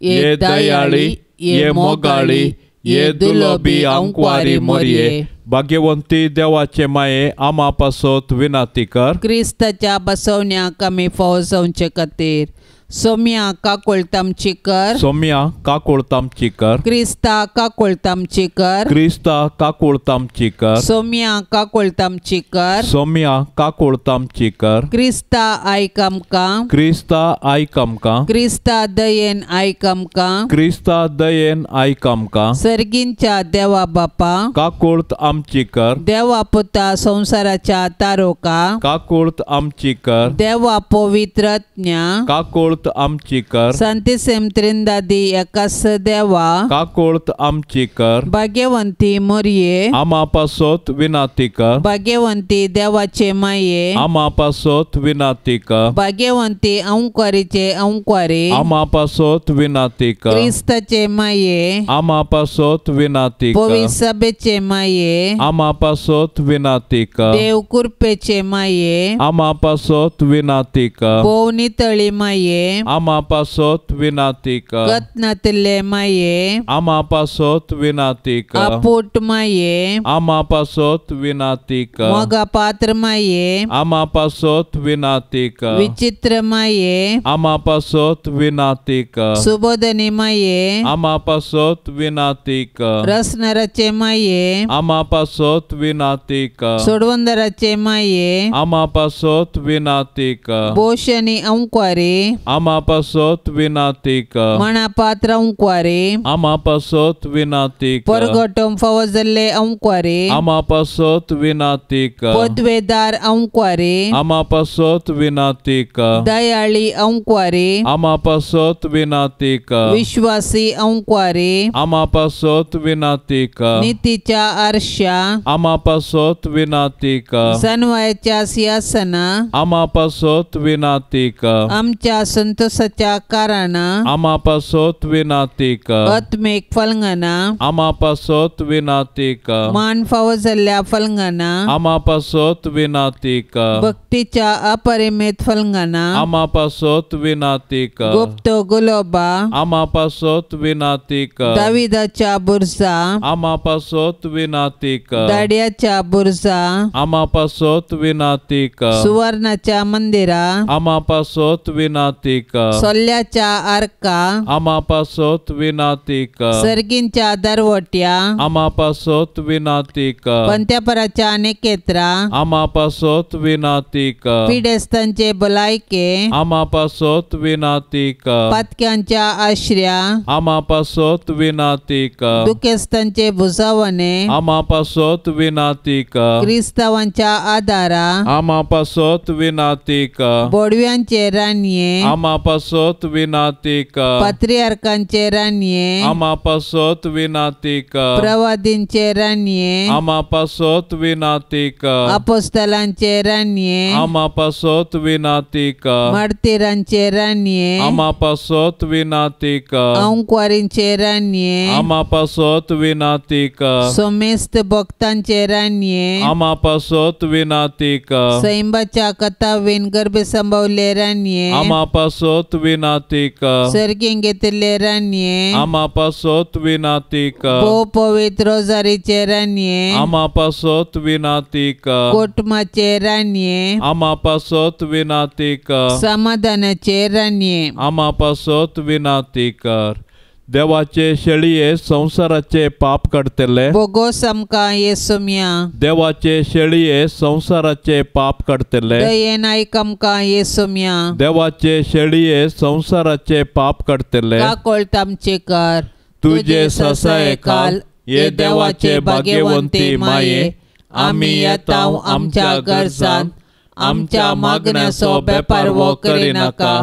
ये दयाळी ये मोगाळी ये दुलोबी आंकवारी मोरये भाग्यवंती देवाचे माये आमा पासत विनंती कर. क्रिस्ताच्या बसवण्याक आमी फावो जावचे खातीर सोम्या काकुळतामची कर. सोम्या काकुळतामची कर. क्रिस्ता काकुळतामची कर. क्रिस्ता काकुळतामची कर. सोम्या काकुळतामची कर. सोम्या काकुळतामची कर. क्रिस्ता आयक आमकां. क्रिस्ता आयक आमकां. क्रिस्ता दयेन आयक आमकां. क्रिस्ता दयेन आयक आमकां. सर्गींच्या देवा बापा काकुळत आमची कर. देवा पुता संवसाराच्या तारोका काकुळत आमची कर. देवा पवित्रज्ञा काकुळत आमची कर. संतिसेम त्रिंदादी एकास देवा काकुळत आमची कर. भाग्यवंती मोरये आमा पासत विनंती कर. भाग्यवंती देवाचे माये आमा पासत विनंती कर. भाग्यवंती अंकवारीचे अंकवारी आमा पासत विनंती कर. क्रिस्ताचे माये आमा पासत विनंती कर. पवित्र सभेचे माये आमा पासत विनंती कर. देव कृपेचे माये आमा पासत विनंती कर. भोव नितळी माये आमा पासत विनंती कर. गतनातले माये आमा पासत विनंती कर. आपूट माये आमा पासत विनंती कर. मोगा पात्र माये आमा पासत विनंती कर. विचित्र माये आमा पासत विनंती कर. सुबोधनी माये आमा पासत विनंती कर. रसनराचे माये आमा पासत विनंती कर. सोडवंदराचे माये आमा पासत विनंती कर. भोशनी अंकवारी आमा पासत विनंती कर. मणापात्र अंकवारी आमा पासत विनंती कर. परगटम फावो जाल्ले अंकवारी आमा पासत विनंती कर. पदवेदार अंकवारी आमा पासत विनंती कर. दयाळी अंकवारी आमा पासत विनंती कर. विश्वासी अंकवारी आमा पासत विनंती कर. नितीच्या आरशा आमा पासत विनंती कर. सनवायाच्या सिंहासना आमा पासत विनंती कर. आमच्या संतोषाच्या कारणां आमा पासत विनंती कर. आत्मीक फलंगना आमा पासत विनंती कर. मान फावो जाल्ल्या फलंगना आमा पासत विनंती कर. भक्तीच्या अपरिमित फलंगना आमा पासत विनंती कर. गुप्त गुलोबा आमा पासत विनंती कर. दाविदाच्या बुरजा आमा पासत विनंती कर. दाड्याच्या बुरजा आमा पासत विनंती कर. सुवर्णाच्या मंदिरा आमा पासत विनंती विनाती कर। सोल्ल्याच्या आर्का आमा पासत विनाती कर। सर्गींच्या दरवट्या आमा पासत विनाती कर। पंत्यापराच्या नेकेत्रा आमा पासत विनाती कर। पिडेस्तांचे भलायके आमा पासत विनाती कर। पातक्यांच्या आश्र्या आमा पासत विनाती कर। दुखेस्तांचे भुजावणे आमा पासत विनाती कर। क्रिस्तावांच्या आदारा आमा पासत विनाती कर। बोडव्यांचे रानये आमा पासत विनाती कर। पात्रियार्कांचे रानये आमा पासत विनाती कर। प्रवादींचे रानये आमा पासत विनाती कर। अपोस्तलांचे रानये आमा पासत विनाती कर। मार्तीरांचे रानये आमा पासत विनाती कर। अंकुवारींचे रानये आमा पासत विनाती कर। सोमेस्त भक्तांचे रानये आमा पासत विनाती कर। सैंबाच्या कथावीन गर्भे संभवले रानये आमा पासत विनाती कर। सर्गीं घेतिल्ले रानये आमा पासत विनाती कर। भोव पवित्र रोजारीचे रानये आमा पासत विनाती कर। कोटमाचे रानये आमा पासत विनाती कर। समाधानाचे रानये आमा पासत विनाती कर। देवाचे शेळये संवसाराचे पाप काडटले बोगोस आमकां येसुम्या। देवाचे शेळये संवसाराचे पाप काडटले दयेन आयक आमकां येसुम्या। देवाचे शेळये संवसाराचे पाप काडटले काकोळत आमचे कर। तुजे ससायेखाल हे देवाचे भाग्यवंती माये आमी येता आमच्या गरजांत आमच्या मागण्याचो बेपारवो करिनाका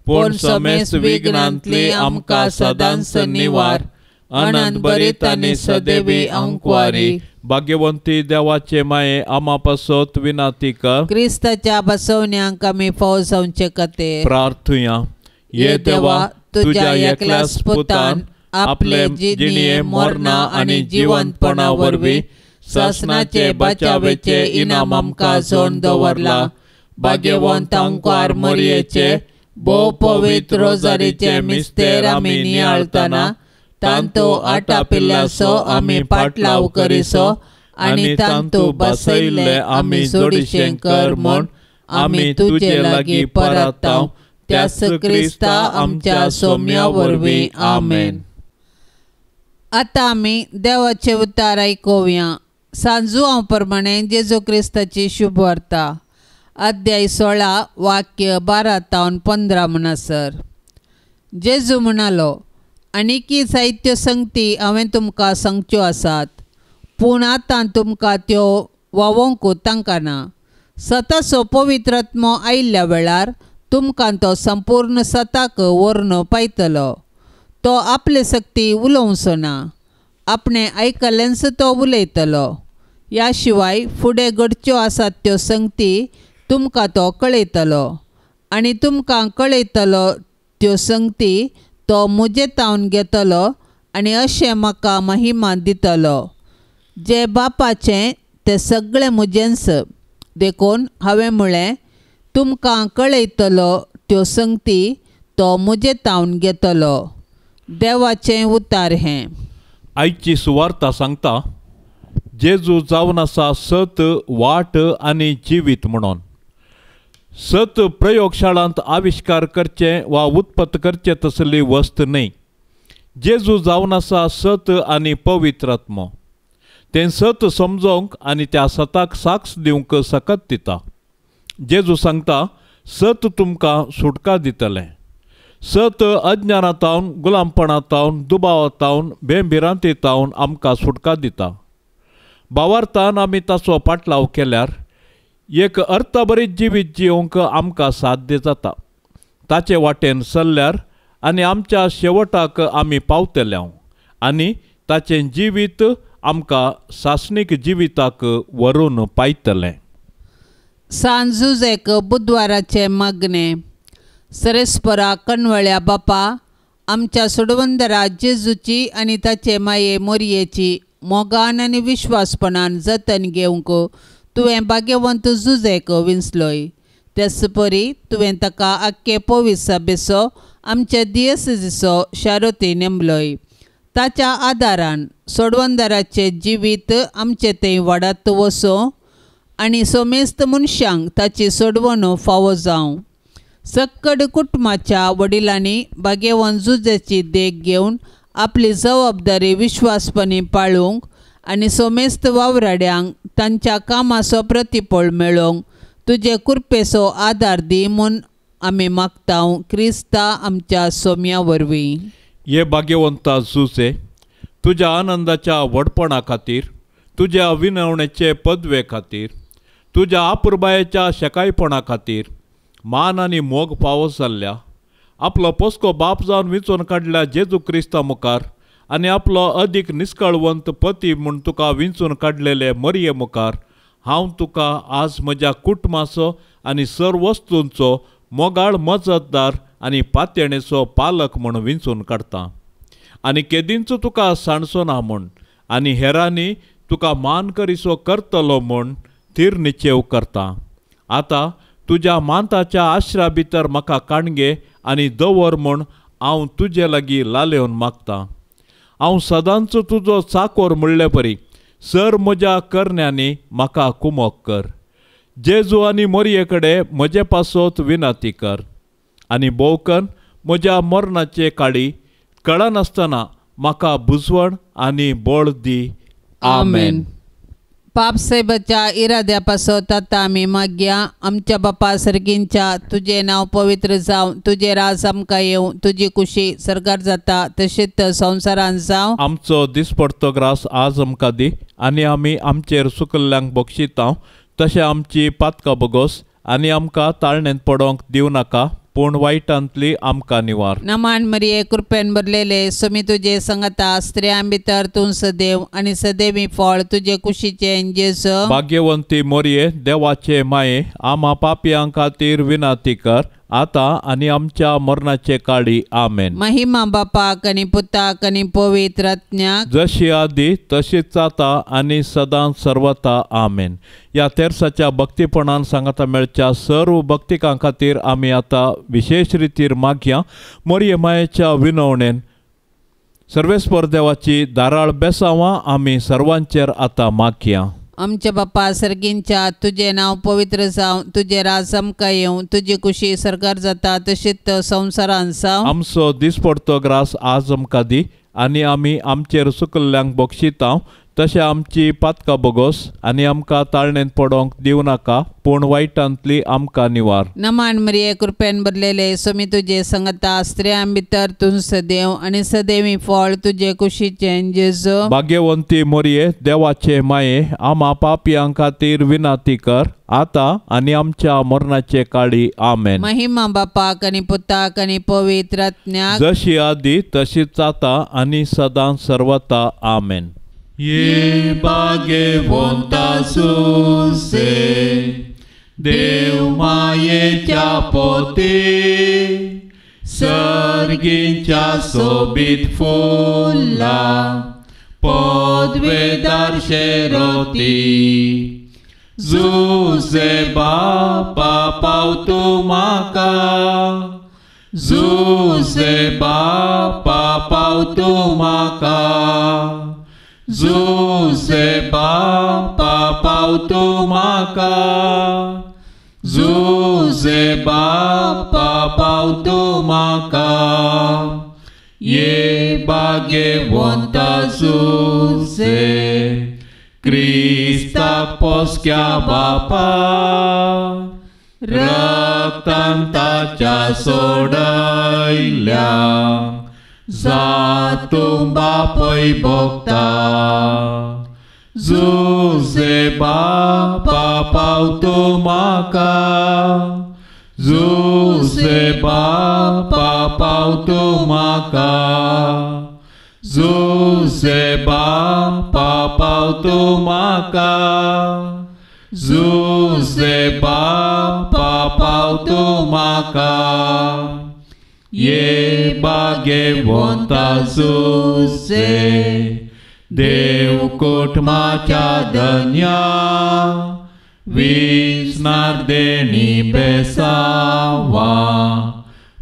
पूण समेस्त विघ्नांतली आमकां सदांच निवार। अनंत बरीत आनी सदैवी अंकवारी। भाग्यवंती देवाचे माये आमा पासत विनाती कर। क्रिस्ताच्या बसवण्यांक आमी फावो जावचे खातीर प्रार्थुया। हे देवा तुज्या एकल्याच पुतान आपले जिणये मरणा आनी जिवंतपणा वरवीं सासणाचे बचावेचे इनाम आमकां जोडून दवरला। भाग्यवंत अंकुवार मोरयेचे भोव पवित्र रोजारीचे मिस्तेर आमी नियाळतना तांतू आटापिल्ल्याचो आमी पाटलाव करिसो आनी तांतू बसयल्ले आमी जोडीशें कर म्हूण आमी तुजे लागीं परताव त्याच क्रिस्ता आमच्या सोम्या वरवीं आमेन। आतां आमी देवाचे उतार आयकुया। सांजुआंव प्रमाणे जेजू क्रिस्ताची शुभवार्ता अध्याय 16 वाक्य 12 तावन 15 म्हणसर जेजू म्हणालो आनीकी जायत्यो संगती हांवें तुमकां सांगच्यो आसात पूण आतां तुमकां त्यो वावोवंक तांकां सताचो पवित्र आत्मो आयिल्ल्या वेळार तुमकां तो संपूर्ण सताक व्हरून पायतलो। तो आपले सक्ती उलोवचो ना आपणें आयकल्लेंच तो उलयतलो। ह्या शिवाय फुडें घडच्यो आसात त्यो संगती तुमकां तो कळयतलो आनी तुमकां कळयतलो त्यो संगती तो म्हजे तावन घेतलो आनी अशें म्हाका महिमा दितलो। जे बापाचें तें सगळें म्हजेंच देखून हांवें म्हळें तुमकां कळयतलो त्यो संगती तो म्हजे तावन घेतलो। देवाचें उतार हें। आयची सुवार्ता सांगता जेजू जावन आसा सत वाट आनी जिवीत म्हणून। सत प्रयोगशाळांत आविश्कार करचें वा उत्पत्त करचें तसली वस्त न्हय। जेजू जावन आसा सत आनी पवित्र आत्मो। तें सत समजोवंक आनी त्या सताक साक्ष दिवंक सकत दिता। जेजू सांगता सत तुमकां सुटका दितलें। सत अज्ञानातावन गुलामपणातावन दुबावातावन भेंभिरांतीतावन आमकां सुटका दिता। भावार्थान आमी ताचो पाटलाव केल्यार एक अर्थभरीत जिवीत जिवंक आमकां साध्य जाता। ताचे वाटेन सरल्यार आनी आमच्या शेवटाक आमी पावतले आनी ताचें जिवीत आमकां सासणीक जिविताक व्हरून पायतलें। सांजुजेक बुधवाराचें मागणें। सरेस्परा कणवळ्या बापा आमच्या सोडवंदरा जेजूची आनी ताचे माये मोरयेची मोगान आनी विश्वासपणान जतन घेवंक तुवें भाग्यवंत जुजेक विंचलोय। तेच परी तुवें ताका आख्खे पवित्र आमच्या दियेसेजीचो शारोती नेमलोय। ताच्या आदारान सोडवंदराचें जिवीत आमचें थंय वाडत वचूं आनी सोमेस्त मनशांक ताची सोडवणूक फावो जावं। सक्कड कुटुंबाच्या वडिलांनी भाग्यवंत जुजेची देख घेवन आपली जबाबदारी विश्वासपणी पाळूंक आनी सोमेस्त वावराड्यांक तांच्या कामाचो प्रतिफळ मेळोवंक तुजे कृपेचो आदार दी म्हूण आमी मागता क्रिस्ता आमच्या सोम्या वरवीं. हे भाग्यवंता जुजे, तुज्या आनंदाच्या व्हडपणा खातीर, तुज्या विनवणेचे पदवे खातीर, तुज्या आपुरबायेच्या शेकायपणा खातीर मान आनी मोग फावो जाल्ल्या आपलो पोसको बाप जावन विंचून काडल्या जेजू क्रिस्ता मुखार आनी आपलो अदीक निस्कळवंत पती म्हूण तुका विंचून काडलेले मरये मुखार हांव तुका आज म्हज्या कुटुंबाचो आनी सर्व वस्तूंचो मोगाळ मजतदार आनी पातयेणेचो पालक म्हूण विंचून काडटा आनी केदींच तुका सांडचो ना म्हूण आनी हेरांनी तुका मान करिसो करतलो म्हूण थीर निश्चेव करता. आतां तुज्या मांताच्या आश्रा भितर म्हाका काणगे आनी दवर म्हूण हांव तुजे लागीं लालेवन मागता. हांव सदांच तुजो चाकोर म्हणले परी सर म्हज्या करण्यांनी म्हाका कुमोक कर. जेजू आनी मोरये कडेन म्हजे पासत विनंती कर आनी भोवकन म्हज्या मरणाचे काडी कळनासतना म्हाका बुजवण आनी बळ दी. आमेन. पाप साहेबाच्या इराद्या पासत आतां आमी मागया. आमच्या बापा सर्गींच्या तुजें नांव पवित्र जावं, तुजें राज आमकां येवं, तुजी कुशी सरकार जाता तशीच संवसारान जावं. आमचो दिसपडतो ग्रास आज आमकां दी आनी आमी आमचेर सुकल्ल्यांक बक्षिता तशें आमची पातकां बगोस आनी आमकां ताळणेंत पडोवंक दिवं नाका पूण वायटांतली आमकां निवार. नमान मरिये कृपेन भरलेले स्वामी तुजे संगता, स्त्रियां भितर तूं सदैव आनी सदैवी फळ तुजे कुशीचें जेजू. भाग्यवंती मोरये देवाचे माये आमा पापयां खातीर विनंती कर आतां आनी आमच्या मरणाचे काळी. आमेन. महिमा बापाक आनी पुताक आनी पवित्र आत्म्याक, जशी आदी तशीच आतां आनी सदां सर्वता. आमेन. ह्या तेर्साच्या भक्तीपणान सांगाता मेळच्या सर्व भक्तिकां खातीर आमी आतां विशेश रितीर मागया. मोरये मायेच्या विनवणेन सर्वेस्पर देवाची धाराळ बेसावां आमी सर्वांचेर आतां मागया. आमच्या बापा सर्गींच्या तुजें नांव पवित्र जावं, तुजें राज आमकां येवं, तुजी कुशी सरकार जाता तशीच संवसारान जावं. आमचो दिसपडतो ग्रास आज आमकां दी आनी आमी आमचेर सुकल्ल्यांक बक्षिता तशें आमची पातकां बगोस आनी आमकां ताळणेंत पडोवंक दिवं नाका पूण वायटांतली आमकां निवार. नमान मरिये कृपेन भरलेले स्वामी तुजे संगता, स्त्रियां भितर तूं सदैव आनी सदैवी फळ तुजे कुशीचें जेजू. भाग्यवंती मोरये देवाचे माये आमा पापयां खातीर विनंती कर आतां आनी आमच्या मरणाचे काळी. आमेन. महिमा बापाक आनी पुताक आनी पवित्र आत्म्याक, जशी आदी तशीच आतां आनी सदां सर्वता. आमेन. ये भाग्यवंता सुसे देव मायेच्या पोती सर्गींच्या सोबीत फुला पदवेदार शेरोती जुजे बापा पावतू म्हाका, जुजे बापा पावतू म्हाका, जुजे बापा पावतू म्हाका, जुजे बापा पावतू म्हाका. ये भाग्यवंता जुजे क्रिस्ताक पोसक्या बापा रक्तान ताच्या सोडयल्या जातूं बापय भोगता. जुजे बापा पावतू म्हाका, जुजे बापा पावतू म्हाका, जुजे बापा पावतू म्हाका, जुजे बापा पावतू म्हाका. ये भाग्यवंता जुजे देव कुटुंबाच्या धन्या विसनार देणी बेसावा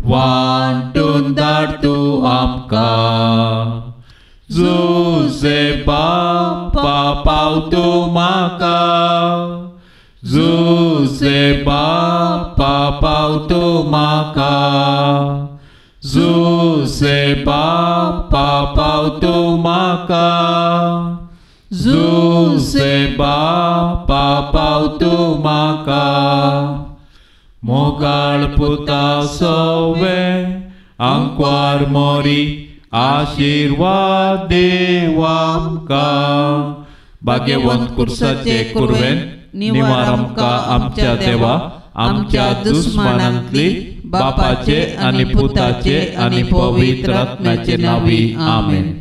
वांटून धाड तूं आमकां. जुजे बापा पावतू म्हाका, जुजे बापा बापा पाव तूं म्हाका, जुसे बापा पाव तूं म्हाका, जुसे बापा पाव तूं म्हाका। मोगाळ पुता सोवे आंकवार मोरी आशिर्वाद देव आमकां। भाग्यवंत कुर्साचे कुरवेन निवार आमकां आमच्या देवा आमच्या दुस्मानांतली बापाचे आनी पुताचे आनी पवित्र आत्म्याचे नांवी आमेन।